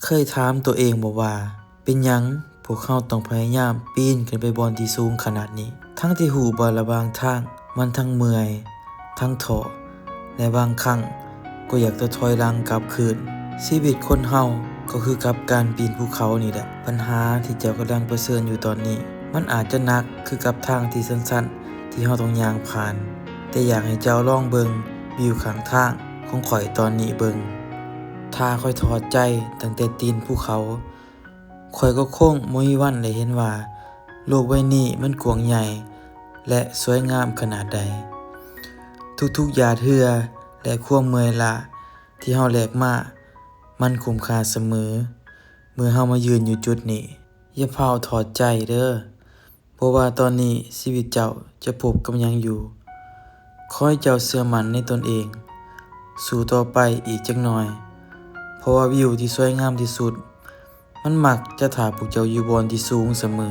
ເຄີຍຖາມຕົວເອງບໍ່ວ່າ ເປັນຫຍັງພວກເຮົາຕ້ອງພະຍາຍາມປີນຂຶ້ນໄປບ່ອນທີ່ສູງຂະໜາດນີ້? ທັງທີ່ຮູ້ວ່າລະຫວ່າງທາງມັນທັງເມື່ອຍ, ທັງທໍ້ ແລະ ບາງຄັ້ງກໍຢາກຈະຖອຍຫຼັງກັບຄືນ. ຊີວິດຄົນເຮົາກໍຄືກັບການປີນພູເຂົານີ້ແຫຼະ. ບັນຫາທີ່ເຈົ້າກຳລັງປະເຊີນຢູ່ຕອນນີ້ ມັນອາດຈະໜັກຄືກັບທາງທີ່ຊັນໆ ທີ່ເຮົາຕ້ອງຍ່າງຜ່ານ, ແຕ່ຢາກໃຫ້ເຈົ້າລອງເບິ່ງວິວຂ້າງທາງຂອງຂ້ອຍຕອນນີ້ເບິ່ງ. ຖ້າຂ້ອຍຖອດໃຈຕັ້ງແຕ່ຕີນພູເຂົາ, ຂ້ອຍກໍຄົງບໍ່ມີວັນໄດ້ເຫັນວ່າໂລກໃບນີ້ມັນກວ້າງໃຫຍ່ ແລະ ສວຍງາມຂະໜາດໃດ. ທຸກໆຫຍາດເຫື່ອ ແລະ ຄວາມເມື່ອຍລ້າທີ່ເຮົາແລກມາ ມັນຄຸ້ມຄ່າສະເໝີ ເມື່ອເຮົາມາຢືນຢູ່ຈຸດນີ້. ຢ່າຟ້າວຖອດໃຈເດີ້, ເພາະວ່າຕອນນີ້ຊີວິດເຈົ້າຈະພົບກັບຫຍັງຢູ່. ຂໍໃຫ້ເຈົ້າເຊື່ອໝັ້ນໃນຕົນເອງ, ສູ້ຕໍ່ໄປອີກຈັກໜ່ອຍ, ເພາະວ່າວິວທີ່ສວຍງາມທີ່ສຸດ ມັນມັກຈະຖ້າພວກເຈົ້າຢູ່ບ່ອນທີ່ສູງສະເໝີ.